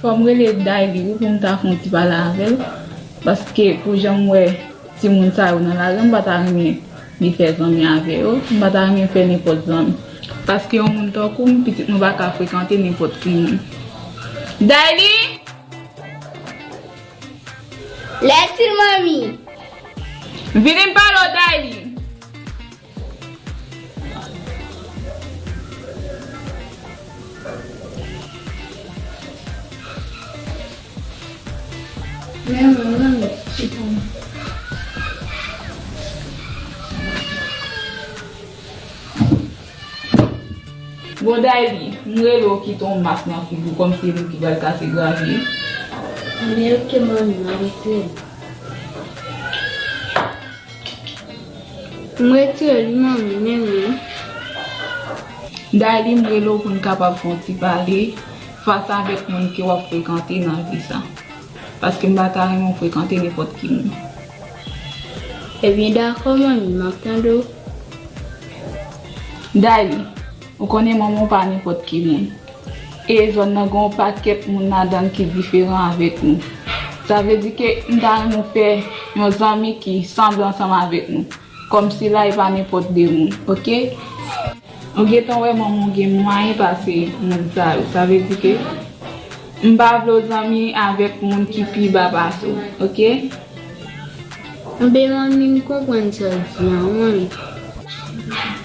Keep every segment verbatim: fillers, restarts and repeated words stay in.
Fò m rele Dayli wi pou m ta fè yon ti pale avè l. Paske pou jan m wè timoun sa yo nan lari, m pa ta renmen li fè zanmi avè yo. M pa ta renmen fè nenpòt zanmi. Paske yon moun tankou m, pitit mwen pa ka frekante nenpòt ki moun. Dayli! Lètil manmi! Vini m pale w, Dayli! Bon, Dayli, m rele w kite yon mas nan figi w kòmsi se li ki pral kase gravye. Men oke, manmi, m a retire l. M retire l wi, manmi, men men. Dayli, m rele w pou n kapab fè yon ti pale fas avèk moun ke w ap frekante nan vi sa. Paske m pa ta renmen w frekante nenpòt ki moun. Ebyen, dakò, manmi, m ap tande w. Dayli, ou konnen manman w pa nenpòt ki moun. E zòn nan gen yon pakèt moun ladan l ki diferan avèk nou. Sa vle di ke m ta renmen w fè yon zanmi ki sanble ansanm avèk nou. Kòmsi la e pa nenpòt de moun, oke? Ou gentan wè manman w gen mwayen pase moun sa yo. Sa vle di ke m pa vle w zanmi avèk moun ki pi ba pase w, oke? Enben, manmi, m konprann sa w di a, wi, manmi.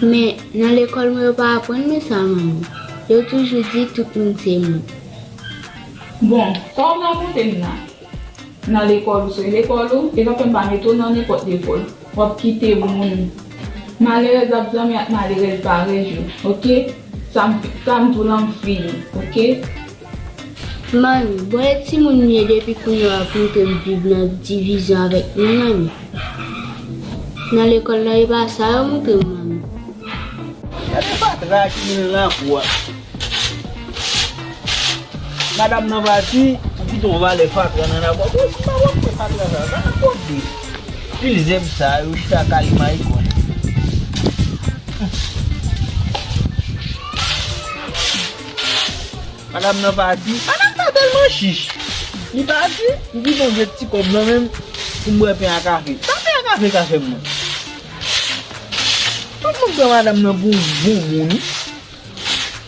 Men, nan lekòl mwen, yo pa aprann mwen sa, manmi. Yo toujou di tout moun se moun. Bon, sa w rakonte m la? Nan lekòl ou, se lekòl ou, e pa fè m pa mete w nan nenpòt lekòl. W ap kite moun malerèz ap zanmi ak malerèz parèy yo, oke? Sa m, sa m di w la, m fini, oke? Manmi, bon, e timoun m ye depi kounye a w ap montre m viv nan divizyon avèk moun, manmi. Nan lekòl la, e pa sa yo montre m, manmi. Gade fatra ki gen nan lakou a. Madanm nan pati, ou kite yon valè fatra nan lakou a. Bon, si pa w ap fè fatra sa, sa nan kote. Pil zèb sa, yo chita kale mayikòn. Madanm nan pati. Madanm nan tèlman chich. Li pati, m kite yon vye ti kòb nan men m pou m bwè pen a kafe. Sa pen a kafe ka fè m mwen? Tout moun pran madanm nan pou yon bon moun, wi.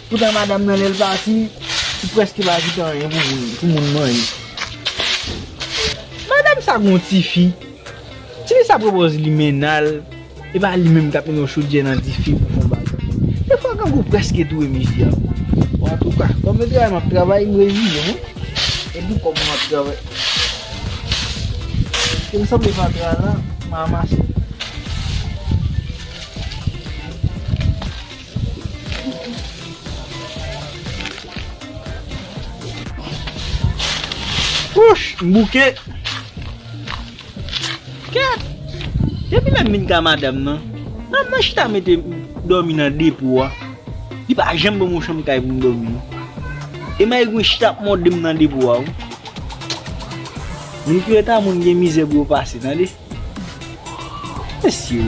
Poutan madanm nan lè l pati, li prèske pa kite anyen pou moun, pou moun manje. Madanm sa gon tifi. Tifi sa pwopòz li mennal. E pa li menm k ap mennen yon chodyè nan dife pou fè yon bagay. Defwa grangou prèske touye misye a. Bon, antouka, kòm se travay m ap travay, m reziye m, wi. E pou kòb mwen ap travay. Ke m sanble fatra la, m a ranmase. Wouch, m bouke. Kèt! Depi lè m vin kay madanm nan, madanm nan chita mete m dòmi nan depo a. Li pa janm ban m yon chanm kay pou m dòmi, non. E mayigwen chita ap mòde m nan depo a, wi. Moun ki ret a moun gen mizè pou yo pase, tande. Mesye, o.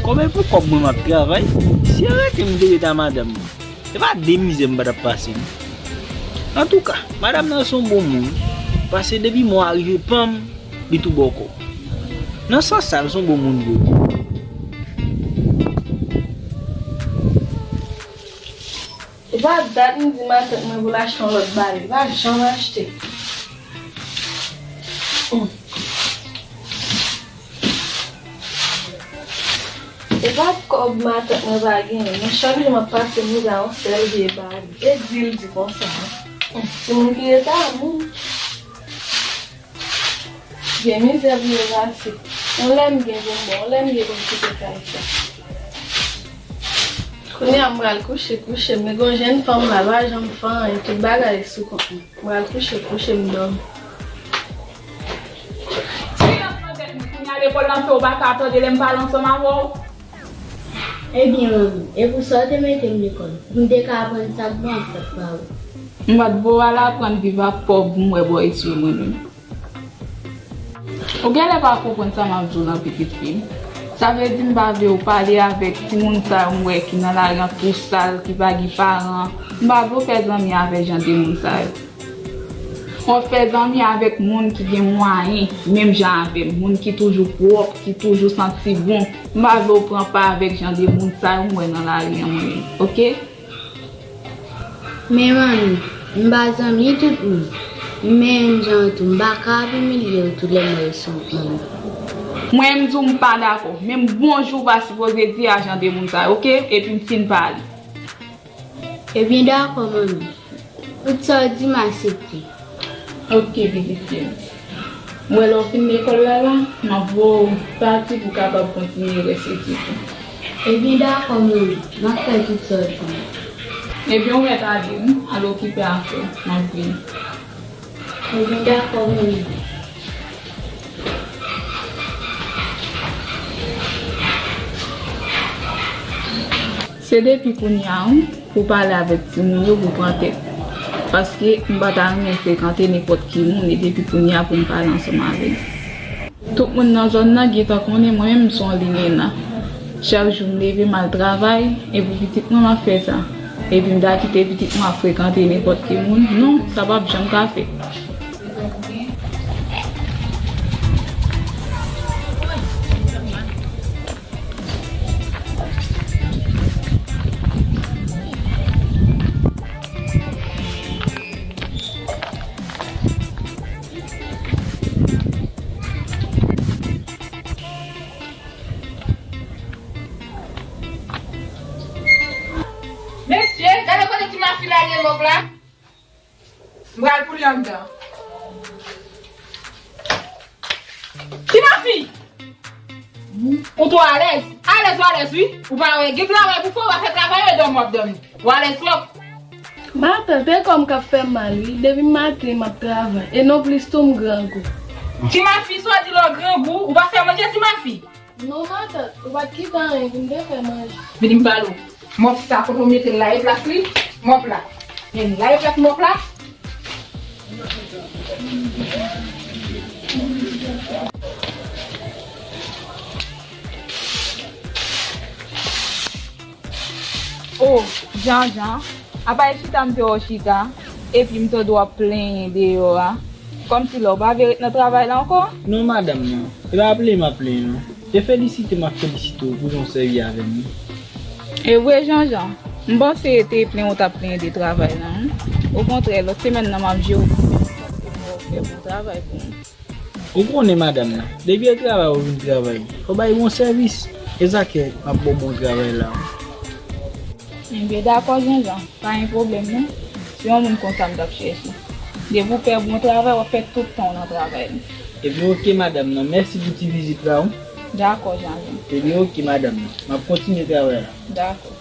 Kòm e pou kòb mwen m ap travay, si yo rete m te ret a madanm nan. Se pa de mizè m pa t ap pase, non. Antouka, madanm nan se yon bon moun. Paske depi mwa a rive, panm, li tou bòkò. Nan sans sa, l se yon bon moun vre. E pa dat m di matant mwen pou l achte yon lòt bari. Li pa janm achte. Hmm. E pa kòb matant mwen pa genyen, men chak jou m ap pase mizè a yon sèl vye bari. E di l di konsa, an. Timoun ki rete a moun. Gen mizè pou yo pase. Yon lè m gen pou m bon, yon lè m gen pou m kite kay sa. Kounye a m pral kouche, kouche m. Men gon jèn fanm la, l pa janm fè anyen, tout bagay sou kont mwen. M pral kouche, kouche m dòmi. Silans nan tèt mwen, kounye a lekòl la fè w pa ka tande lè m pale ansanm avè w. Ebyen, manmi, e pou sa w te mete m lekòl? Pou m te ka aprann sa k bon ak sa k pa bon. M pa t voye w al aprann viv ak pòv pou m wè bò isi yo mwen menm. Ou genlè pa konprann sa m ap di w lan, pitit fi m. Sa vle di m pa vle w pale avèk timoun sa yo m wè ki nan lari an tou sal, ki pa gen paran. M pa vle w fè zanmi avèk jan de moun sa yo. W ap fè zanmi avèk moun ki gen mwayen, menm jan avè m, moun ki toujou pwòp, ki toujou santi bon. M pa vle w pran pa avèk jan de moun sa yo m wè nan lari an mwen menm, oke? Men manmi, m pa zanmi tout moun. Menm jan tou, m pa ka ap imilye w tou lè m wè w sou manmi. Mwen, m di w m pa dakò. Menm bonjou w pa sipoze di a jan de moun sa yo, oke? Epi m fin pale. Ebyen, dakò, manmi. Tout sa w di, m aksepte. Oke, pitit fi m. Mwen, lè w fin lekòl la, la, m ap voye w pati pou w kapab kontinye rès etid ou. Ebyen, dakò, manmi. M ap fè tout sa w di m. Ebyen, ou mèt ale, wi. Al okipe afè w. M ap vini. Ebyen, dakò, manmi. Se depi kounye a, wi, pou w pale avèk timoun yo, pou w pran tèt. Paske m pa ta renmen frekante nenpòt ki moun, e depi kounye a pou m pale ansanm avè l. Tout moun nan zòn nan gentan konnen mwen menm m se yon linena. Chak jou m leve m al travay, e pou pitit mwen m ap fè sa. Epi m ta kite pitit mwen ap frekante nenpòt ki moun. Non, sa p ap janm ka fèt. Mesye, gade kote Ti Mafi lage mòp la. M pral pou li anndan. Ti Mafi! Ou twò alèz? Alèz ou alèz, wi. Ou pa wè, gen travay pou fè, ou pa fè travay, e dòmi w ap dòmi. Ou alèz twòp. Matant, e kò m k ap fè m mal, wi. Depi maten, m ap travay. E nonplis tou, m grangou. Ti Mafi, sa w di lè w grangou, ou pa fè manje, Ti Mafi? Non, matant, ou pa t kite anyen pou m te fè manje. Vini m pale w. Mòp sa, kote w mete l la, e plas li? Mòp la. Men la, e plas mòp la. O, Janjan, apa e chita m te wè w chita, epi m tande w ap plenyen deyò a, kòmsi lè w pa vle ret nan travay la ankò? Non, madanm nan, e pa plenyen m ap plenyen, non. E felisite m ap felisite w pou jan w sèvi avè m, wi. E vre, Janjan, m panse e te plenyen w t ap plenyen de travay la, wi. Okontrè, lòt semèn nan m ap jere w pou mwen, paske m wè w fè bon travay pou mwen. Ou konnen madanm nan, depi e travay ou vin travay, fò bay bon sèvis. E sa k fè m ap ba w bon travay la. Enben, dakò, Janjan, pa gen pwoblèm, non. Se yon moun konsa m t ap chèche. Depi w fè bon travay, w ap fè tout tan w nan travay la. Ebyen, oke, madanm nan, mèsi pou ti vizit la, wi. Dakò, Janjan. Ebyen, oke, madanm nan, m ap kontinye travay la. Dakò.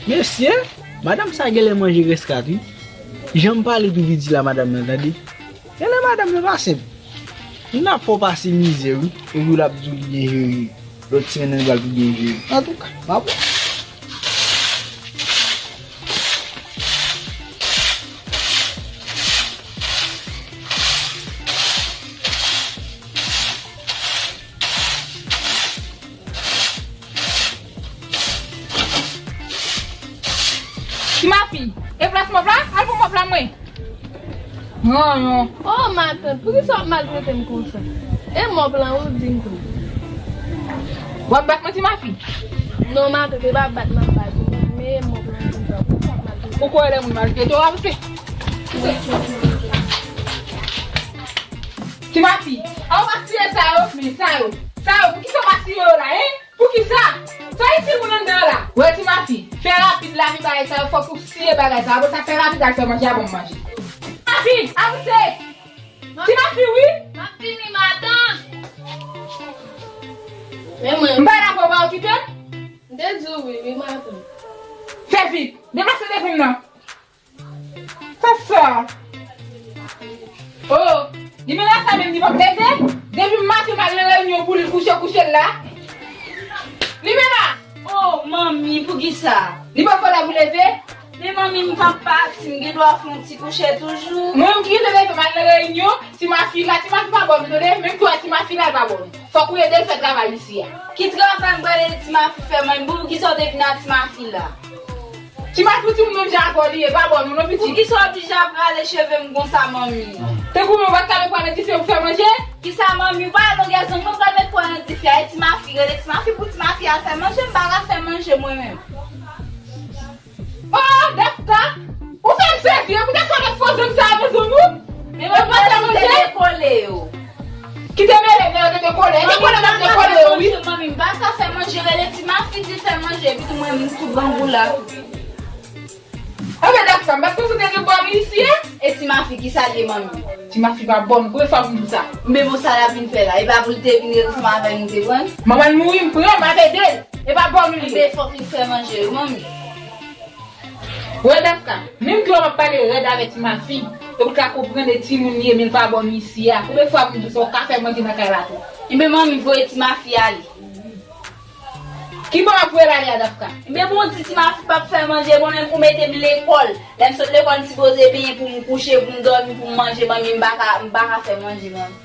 Mesye, madanm sa genlè manje rès kat, wi. Jan m pale tou vit di la madanm nan, tande. Genlè madanm nan pa senp. Moun ap fè w pase mizè, wi. Epi l ap di w li byen jere. Lòt semèn nan, li pral pi byen jere. Antouka, m ap wè. Ti Mafi, e plas mòp la? Al pou mòp la, mwen. Non, non. Oh, matant, poukisa w ap maltrete m konsa? E mòp lan, ou di m tou. W ap bat mwen, Ti Mafi? Non, matant, e pa bat m ap bat ou, men e mòp lan, ou di m sa. Poukisa w ap maltrete m? Ou kwè lè moun maltrete w, avanse. Ti Mafi, a w pa siye sa yo, men sa yo. Sa yo, poukisa w pa siye yo la, en? Poukisa? Sa itil moun anndan la? Wè Ti Mafi, fè rapid la, men bagay sa yo, fòk ou siye bagay sa yo. Apre sa, fè rapid al fè manje a ban m manje. Mafi, avanse! Ti Mafi, wi! M ap vini, matant! Men mwen. M pa la pou w pa okipe m? M te di w wi, wi, matant. Fè vit! Deplase devan m nan! Sa. Oh, Limena sa menm li p ap leve? Depi maten m al nan reyinyon pou li kouche kouche l la. Limena! Oh, manmi, poukisa? Li poko lè pou leve? Men manmi, m p ap pati, m gen dwa fè yon ti kouche toujou. Mwen menm ki gentan leve m al nan reyinyon, Ti Mafi la, Ti Mafi pa bòn, tande? Menm tou a Ti Mafi la, l pa bòn. Fòk ou ede l fè travay isi a. Ki travay m pral ede Ti Mafi fè, manmi? Poukisa w te vin ak Ti Mafi la? Ti Mafi, timoun menm jan avè w li ye, pa bòn, non, pitit. Poukisa w oblije ap rale cheve m konsa, manmi? Tankou mwen pa t ka met pwa nan dife pou fè manje? Kisa, manmi? Ou pa wè longè zong mwen pral met pwa nan dife a, e Ti Mafi, rele Ti Mafi pou Ti Mafi al fè manje, m pa ka fè manje mwen menm. Oh, Dafka! Ou fè m sezi, wi, poutèt sa lòt fo zong sa a nan zong ou? Men mwen pa fè manje. Kite mele kole yo. Kite mele, mele, kite kole. Kite kole, mele, kole yo, wi. Manmi, m pa ka fè manje, rele Ti Mafi di fè manje, epi tou mwen, m tou grangou la tou. Anben, Dafka, m pa t panse w te gen bòn isi a. E Ti Mafi, kisa l ye, manmi? Ti Mafi pa bòn, konbyen fwa pou m di w sa? Men bon, sa l ap vin fè la? E pa pou l te vin ret ansanm avè nou te pran l? Manman l mouri, m pran, m ap ede l. E pa bòn li ye. Enben, fòk li fè manje, wi, manmi. Wè, Dafka, menm jan w ap pale rèd avè Ti Mafi, e pou l ka konprann e timoun li ye, men l pa bòn isi a. Konbyen fwa pou m di w sa, w ka fè manje nan kay la tou? Enben, manmi, voye Ti Mafi ale. Ki bò w ap voye l ale a, Dafka? Enben, bon, w di Ti Mafi p ap fè manje, bon, menm pou mete m lekòl. Lè m sot lekòl, m sipoze benyen pou m kouche, pou m dòmi, pou m manje, manmi, m pa ka, m pa ka fè manje, manmi.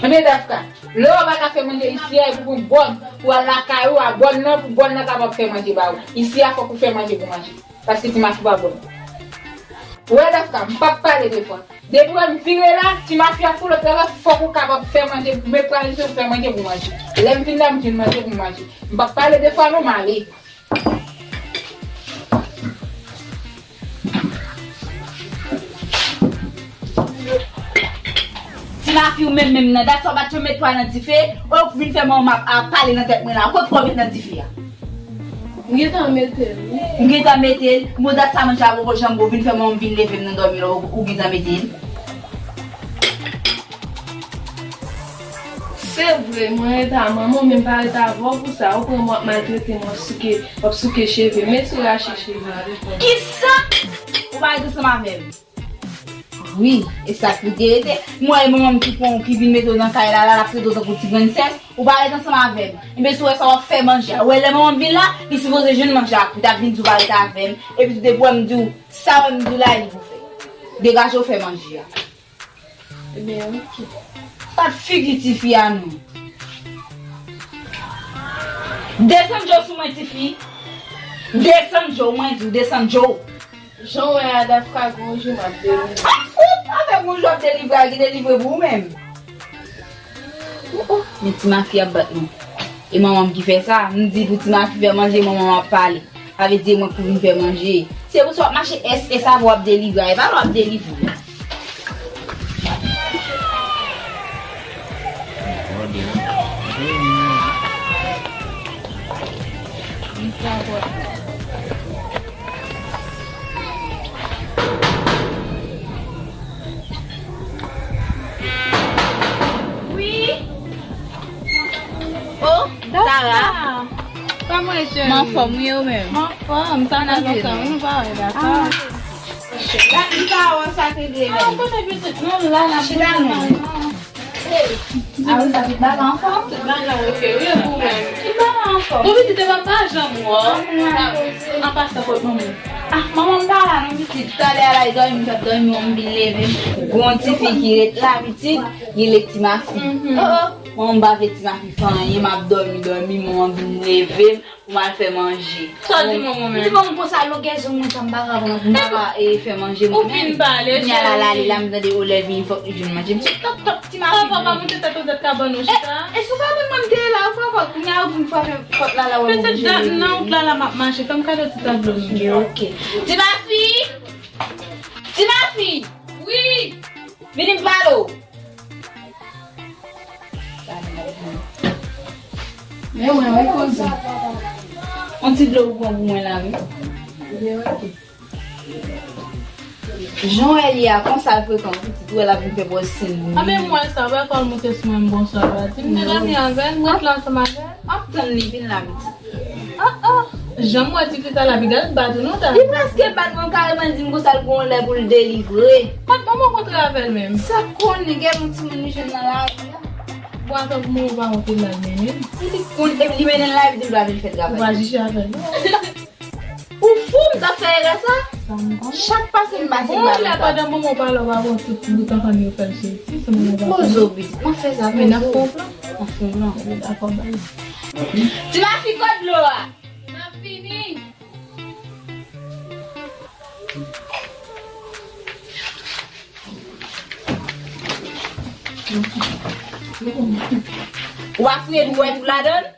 Enben, Dafka, lè w pa ka fè manje isi a, e pou konn bòn, pou al lakay ou a bòn nan, pou bòn nan kapab fè manje ba ou. Isi a, fòk ou fè manje pou manje. Paske Ti Mafi pa bòn. Ou wè, Dafka, m p ap pale de fwa. Depi w wè m vire la, Ti Mafi ap fè lòt travay, fòk ou kapab fè manje, met pwa nan dife pou fè manje pou manje. Lè m vin la, m vin manje pou manje. M p ap pale de fwa non, m ale. Ti Mafi ou menm menm nan, dat sa w pa t janm met pwa nan dife, ou vin fè manman m ap, ap pale nan tèt mwen la, kot pwa w met nan dife a? M gentan mete l, wi. M gentan mete l, bon dat sa manje a poko janm bon, vin fè manman m vin leve m nan dòmi la, ou, ou gentan mete l. Se vre, mwen rete a manman w, men m pa rete avè w pou sa. Ou pran mwen ap maltrete m, w ap souke, w ap souke cheve m, men si w rache cheve m. Kisa? Ou pa rete ansanm avè m? Wi, e sa k rete rete. M wè e manman m ki pran w, ki vin mete w nan kay la, la, l ap trete w tankou ti grenn sèl. Ou pa rete ansanm avè m. Enben, si w wè sa w ap fè manje a. Ou wè lè manman m vin la, li sipoze jwenn manje a, li t ap vin di w pa rete avè m. Epi tou depi w wè m di w, sa w wè m di w la, e li pou fè. Degaje w fè manje a. Ebyen, oke. Gad figi tifi a non. Desann je w sou mwen, tifi. Desann je w, mwen di w, desann je w. Jan w wè a, Dafka gon jou m ap delivre. A fout! Avèk gon jou ap delivre a, ki delivre pou ou menm? Oh, oh, men Ti Mafi ap bat mwen. E manman m ki fè sa, m di pou Ti Mafi fè manje, manman m ap pale. Sa vle di e mwen k pou vin fè manje. Se pou sa w ap mache S S avè w ap delivre a, e pa lè w ap delivre. Wi. Oh, Sara. Kòman e, cheri? M anfòm, wi, ou menm? M anfòm. Sa fè lontan, wi, nou pa wè, dakò? Ah. La, m pa wè sa te gen. Ah, kote pitit nou la, la. Chita non. Ah, wi, sa tout bagay anfòm? Tout bagay oke, wi, e pou ou menm? Tout bagay anfòm. Bon, pitit, e pa, pa janm wè w. An pasan kot manman w? Ah, manman m pa la non, pitit. Talè a la, li dòmi, m t ap dòmi, m vin leve m. Gon tifi ki ret la, pitit, li rele Ti Mafi. Mhm. Oh, oh. Manman m pa vle Ti Mafi fè anyen, m ap dòmi, dòmi, manman m vin leve m pou m al fè manje. Sa w di manman w menm? M di manman m konsa, longè zong mwen sa m pa ka pran pou m pa ka, eh, fè manje mwen menm. Ou fin pale, cheri. Kounye a la, l ale la, m tande olè vini, fòk li jwenn manje. M di, tòp, tòp, Ti Mafi. Papa, pa moute tèt ou dèt kabann ou chita. E, e sou kabann mwen m te ye la, ou pa wè, kounye a ou vin frape pòt la, la, wè m oblije leve. Petèt nan wout la, la m ap mache, fè m kado ti tablo m. Ok. Ti Mafi! Ti Mafi! Wi! Vini m pale w. Men mwen, wi, kouzen. On ti dlo ou pran pou mwen la, wi. Jan w wè li a, konsa l frekan, pitit, ou wè l ap vin fè pòz sen. A, men m wè sa, wè kò l moute sou mwen, m bonswa, pa di m te dòmi avè l, m ret la ansanm avè l. M ap tann li, vin la, pitit. Ah, ah. Jan m wè ti fi sa la, piga l bat ou non ta. Li prèske bat mwen, kareman di m konsa l gon lè pou l delivre. Pat manman kontre avè l menm. Sa konnen gen yon timoun li jwenn nan lari a. Bon, atann pou manman pa wè ke l al mennen l. Si li konn, epi li mennen l la, epi li pa vin fè travay. Ou pa jije avè l non. Ou fou, m t ap fè erè sa? Sa m konnen. Chak pase m pase m Bon, pa lè vin pandan manman w pa la, w pa wè tout bout antann yo fè l soti, se manman w pa Pozo, pitit, m ap fè sa, Men n ap pozo. Fè yon plan. M ap fè yon plan. Dakò, bay. Ti mafi, kote dlo a? M ap fini. Ou pa fouye dwèt ou ladan l?